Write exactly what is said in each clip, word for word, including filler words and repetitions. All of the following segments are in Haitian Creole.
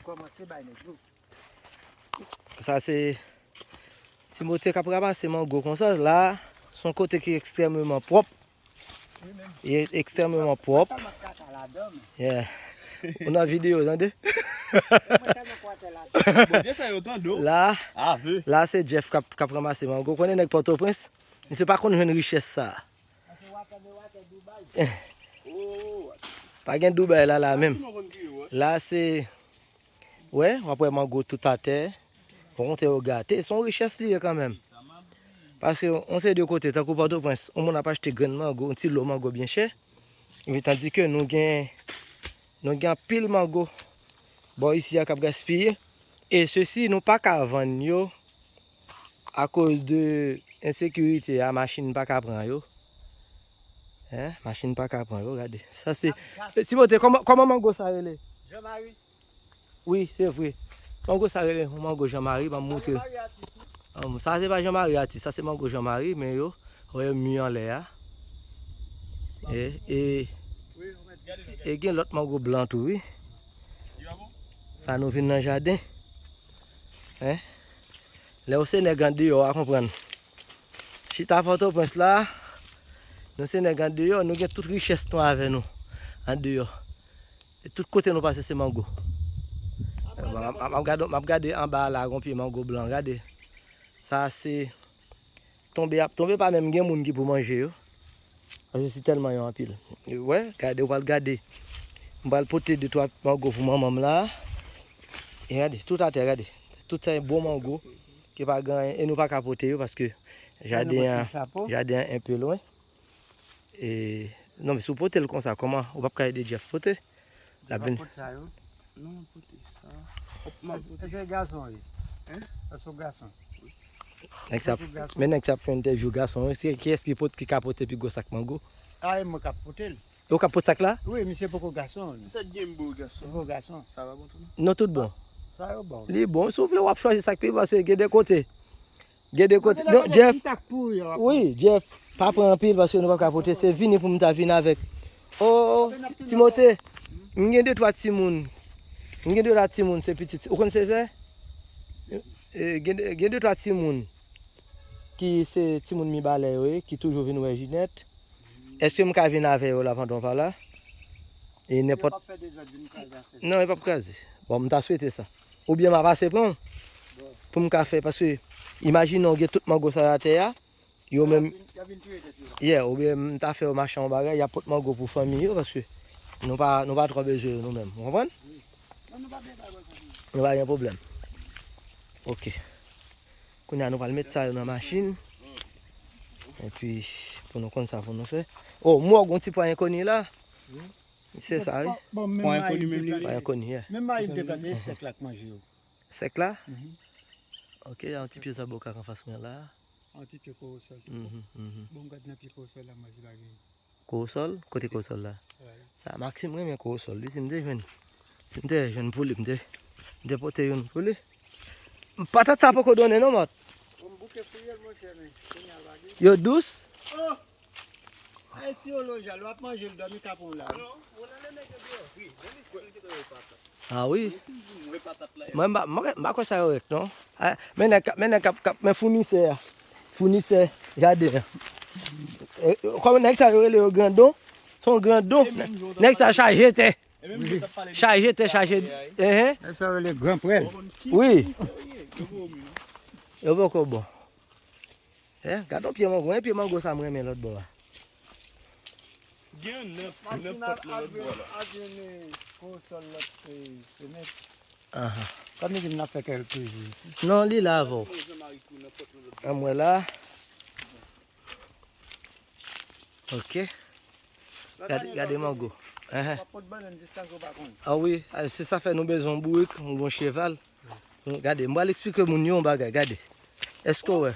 Kòmanse bay nèg yo. Sa se Timote k ap ranmase mango konsa. La, se yon kote ki ekstrèmeman pwòp. Li ekstrèmeman pwòp. Yeah. Ou nan videyo, tande? Bon, byen fè yo tande w. La, la se Jeff k ap, k ap ranmase mango. Konnen nèg Pòtoprens, misye pa konn jwenn richès sa. Pa gen Dubai la, la menm. La se, wè, w ap wè mango tout atè. Ou konte yo gate. Se yon richès li ye kanmenm. Paske yon seri de kote, tankou Pòtoprens, yon moun ap achte grenn mango, yon ti lo mango byen chè. Epi tandike nou gen, nou gen anpil mango bò isi a k ap gaspiye. E sesi, nou pa ka vann yo akoz de ensekirite a, machin pa ka pran yo. Hein? Machin pa ka pran yo, gade. Sa se, Timote, kòman, kòman mango sa rele? Jean Marie. Wi, se vre. Mango sa rele mango Jean Marie, ban m moutre. Jean Marie atis, wi. Sa se pa Jean Marie atis, sa se mango Jean Marie, men yo, wè yo mi anlè a. E, e, e gen lòt mango blan tou, wi. Sa nou vin nan jaden. Hein? Lè w se nèg andeyò, w a konprann. Chita Pòtoprens la, nou se nèg andeyò, nou gen tout richès nou avè nou andeyò. E tout kote nou pase se mango. M ap, m ap gade, m ap gade anba la, gon pye mango blan, gade. Sa se tonbe ap tonbe, pa menm gen moun ki pou manje yo. Paske si tèlman yo anpil. Wè, gade, ou pral gade. M pral pote de twa mango pou manman m la. E gade, tout atè, gade. Tout sa bon mango ki pa gen anyen. E nou pa ka pote yo paske jaden an, jaden an enpe lwen. E, non, men si w pote l konsa, kòman? Ou p ap ka ede Jeff pote? L ap vin. Pote sa yo. Non, pote sa. Hop, m ap pote. Èske se gason wi? Hein? Èske se gason? Nèg sa, men nèg sa ap fè entèvyou gason wi. Se kiyès ki pot, ki ka pote pi gwo sak mango? A, e mwen k ap pote l. Ou k ap pote sak la? Wi, misye poko gason. Sa gen bo gason. Poko gason. Sa va bon tou non? Non, tout bon. Sa yo bon. Li bon. Si w vle, w ap chwazi sak pi bon, paske gen de kote. Gen de kote. Non, Jeff. Wi, Jeff. Pa pran anpil paske nou pa ka pote. Se vini pou m ta vin avèk. Oh, Timote. M gen de twa timoun. M gen de twa timoun, se pitit. Ou konn Sezè? E, gen de, gen de twa timoun ki se timoun Mibalè yo ye, ki toujou vin wè Jinèt. Èske m ka vin avè yo la pandan w pa la? E nenpòt. Yo p ap fè dezòd, vin kraze afè. Non, yo p ap kraze. Bon, m ta swete sa. Oubyen m a pase pran w pou m ka fè, paske imajine w gen tout mango sa yo atè a, yo menm, yeah, oubyen m ta fè yo mache yon bagay, y ap pot mango pou fanmi yo, paske nou pa, nou pa twò bezwen yo nou menm, ou konprann? Nou pa gen pwoblèm. Ok. Kounye a nou pral met sa yo nan machin. Epi, pou nou konn sa pou nou fè. Oh, m wè w gen yon ti pwa enkoni la. Se sa, wi. Pwa enkoni menm li ye. Pwa enkoni, yeah. Menm mayi m te plante, se sèk la k manje yo. Sèk la? Mhm. Ok, yon ti pye zaboka k anfas mwen la. Yon ti pye kowosòl tou. Mhm, mhm. Bon, m gad nan pye kowosòl la, mwen di bagay. Kowosòl? Kote kowosòl la? Wi. Sa, Maxime renmen kowosòl, wi, si m te jwenn. Si m te jwenn pou li, m te, m te pote youn pou li. Patat sa poko donnen non, Mòt. Bon, m bouke fouye l, monchè, men kounye a l pa gen. Yo dous? Oh! Ay, si yo lojal, w ap manje l, dòmi ka pran w la, wi. Non, ou nan nèg yo deyò. Wi, dòmi kwè l ki te wè patat. Ah wi. Mwen, m pa, m pa, m pa kwè sa yo rèk, non. Ah, men nèg k ap, men nèg k ap, k ap, men founisè a. Founisè jaden an. E, kòman nèg sa yo rele yo grandon? Se yon grandon. Nèg sa chaje tè. Chaje tè, chaje. Enhen. Nèg sa yo rele gran prèl. Wi. Yo poko bon. Eh, gad yon pye mango, en pye mango sa m renmen lòt bò a. Gen nan, nan pòt nan lòt bò la. Adjwenn kowosòl lòt, eh, semèn. Aha. Kòm li di m n ap fè kèk plezi isi. Non, li la avè w. An mwen la. Ok. Gade, gade mango. Enhen. W ap pot bannann jiskaske w pa konn. Ah wi, ah, se sa fè nou bezwen yon bourik, yon bon cheval. Gade, m pral eksplike moun yo yon bagay, gade. Èske w wè?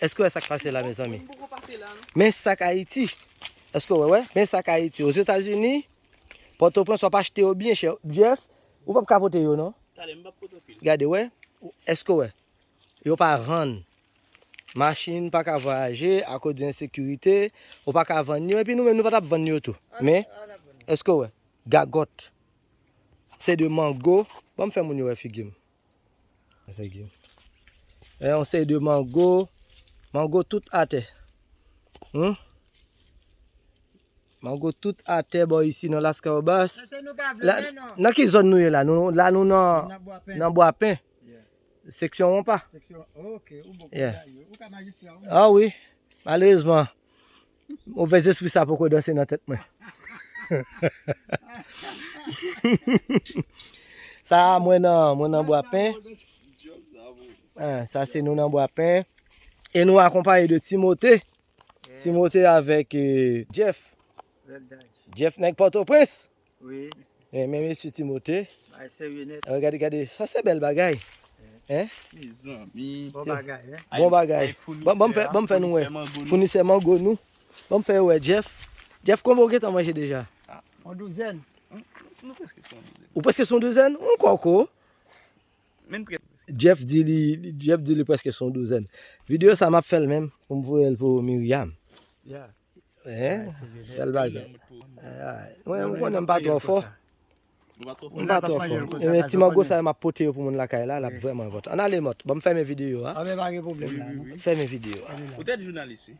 Èske w wè sa k pase la, mezanmi? Men sa k Ayiti. Èske w wè, wè? Men sa k Ayiti. Ozetazini, Pòtoprens, w ap achte yo byen chè. Jeff, ou p ap ka pote yo, non? Gade, wè? Èske w wè? Yo pa vann. Machin pa ka vwayaje akoz de ensekirite. Ou pa ka vann yo. Epi nou menm, nou pa t ap vann yo tou. Men, èske w wè? Gagòt. atè de mango. Ban m fè moun yo wè figi m. Figi m. E yon seri de mango. Mango tout atè. Hmm? Mango tout atè bò isi nan Las Kalbas. Nan ki zòn nou ye la? Nou, la nou nan, nan Bwapen. Seksyon Wonpa. Yeah. Ah wi. Malerezman, movèzespri sa poko danse nan tèt mwen. Sa, mwen nan, mwen nan Bwapen. Ah, sa se nou nan Bwapen. E nou akonpaye de Timote. Timote avèk, eh, Jeff. Jeff nèg Pòtoprens. Wi. Eh, men mesye Timote. Bagay serye nèt. Eh, gade, gade, sa se bèl bagay. Hein? Mezanmi. Bon bagay, hein? Bon bagay. Ban m fè, ban m fè nou wè. Founisè mango nou. Ban m fè yo wè Jeff. Jeff, konbyen ou gentan manje deja? Yon douzèn. Ou prèske sou yon douzèn? Yon kòko. Jeff di li, Jeff di li prèske sou yon douzèn. Videyo sa m ap fè l menm pou m voye l pou Myriam. Yeah. Hein? Bèl bagay. Mwen, mwen konnen m pa twò fò. M pa twò fò. Ebyen, ti mango sa yo m ap pote yo pou moun lakay la, l ap vrèman vòt. Ann ale mòt. Ban m fèmen videyo a. Fèmen videyo a. Ou tèt jounalis, wi.